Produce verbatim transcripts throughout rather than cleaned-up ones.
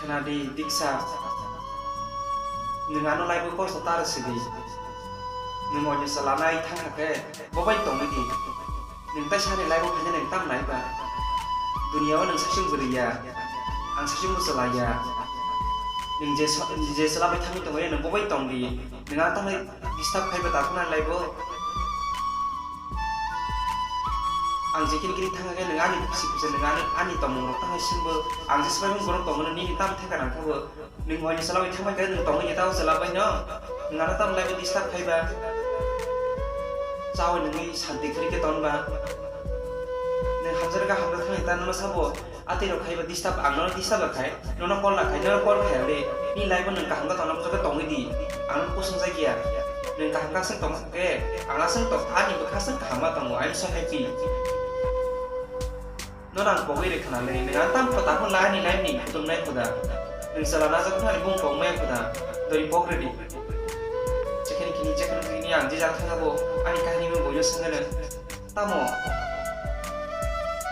Khna di, Diksa. Nwng ano laibo kosto ta rw sidi. Nwng oinwi chwla nai thang kha khe, bo bai tongwi di. Nwng tai sani laibo phaina nwng tam nai ba? Duniya o nwng saichung bwrwi ya, ang saichung bwchwla ya. Nwng je so-, je chwla bai thangwi tongo ya, nwng bo bai tong di. Nwng ano tamni disturb khai ba ta phano laibo. Ang je kini kini thang khe nwng ani bisi bisi nwng ano ani tongmung rok tangwi singbo. Ang je swbai borok tongmano nini tam theka nang khe bo. Nwng oini chwla bai thangbai khe nwng tongwi ya tao chwla bai no. Nwng ano tam laibo disturb khai ba. Chawi nungwi santi khri khe ton ba. Nwng hamjak khe hamjak thangwi ta nono sabo. Atwi rok khai ba disturb, ang nono disturb khai, nono call la khai, nono call khai le, ni life o nwng kaham khe tongna muchung khe tongwi di, ang nono kusung jak ya, nwng kaham khe aswk tong khe, ang aswk tong, ani bwkha aswk kaham ma tongo, I am so happy. Nono ang pogwi rw khna le, nwng ang tam kota phano la ani life ni kutung nai khuda, nwng chwla najak phano ani bung pogmaya khuda, dori pog rw di. Jekhani kini, jekhani kini ang je jang thangabo, ani kahini bo boino swngwi rw. Tamo?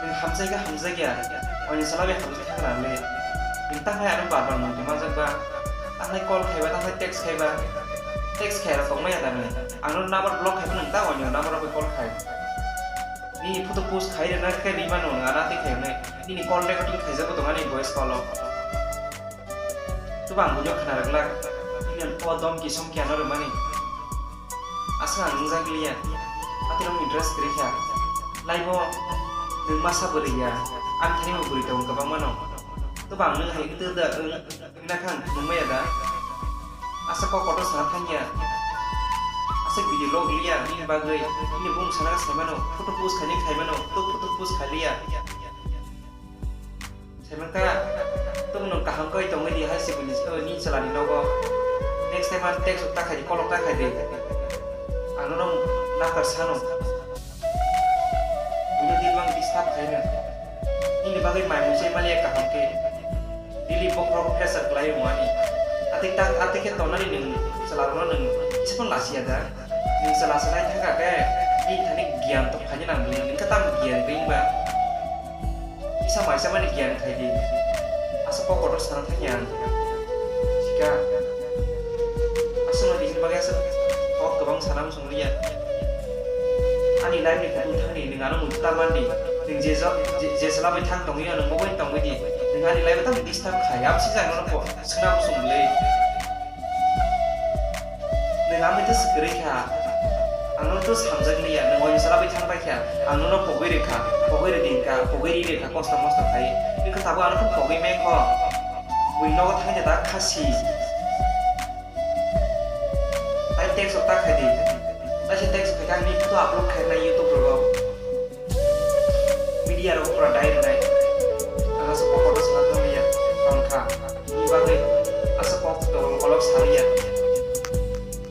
Nwng hamjai khe hamjak ya, oini chwla bai hamjak khe kwrang le. Nwng ta hai ano bar bar mung tongma jak ba? Ta hai call khai ba, ta hai text khai ba? Text khai rok tongma ya da nwng? Ang no number block khai phano nwng ta oini number rok bai call khai. Nini photo post khai rwna khe ri mano nwng ano tei khai hwnwi. Nini call recording khaijak bo tong ani voice call o. Tubang buino khna rwglak, nini o domki somki ano rwmani. Aswk ang wngjak liya, atwirokni dress kwrwi kha. Laibo nwng masa bwrwi ya, ani thani bo bwrwi tongo kwbangma no. Tubang nwng hai wngtwk da wng, wngna kha ang nungmaya da? Aswk kok kotor sana thangya. Aswk video log liya, nini bagwi, nini bung sana khe saimano, photo post khaini khaimano, tok photo post kha liya. Saimankha, tongmung kaham khe tongwi di hai se buini, o, ni chwlani nogo. Next time ang text ta khai di, call ta khai di. Ang nono nakar sano. Buino di bang disturb khaino. Nini bagwi mai mui se maliya kaham khe. Daily bokhorok pressure khlai wngmani. Atwi ta, atwi khe tongnani nwng chwlarokno nwng kisa phano lasiya da. Nwng chwla sanai thangkha khe, nini thani giyan to phaina nang bini, nwng khe tamo giyan bini ba? Kisa maisa mani giyan khai di. Asa kok kotor sana thangya ang. Sika. Asa no dihini bagwi asa kok kwbang sana muchung liya. Ani life ni kutung thangni nwng ano muitu ta man di. Nwng je jo-, je, je chwla bai thang tongwi ya, nwng bo bai tongwi di. Nwng ani life o tamo disturb khai. Abo si jang nono ko-, swngna muchung le. Nwng amai tei swk kwrwi kha, ang nono tei samjak liya, nwng oini chwla bai thang pai kha, ang nono pogwi rw kha, pogwi rw di wng kha, pogwi ri rw kha, kosto mosto khai. Nwng khe tabuk ano phano pogwi maya kho, buini nogo thang ya da kha si. Tai text rok ta khai di, tai se text khai khe ang nini photo upload khai rwnai YouTube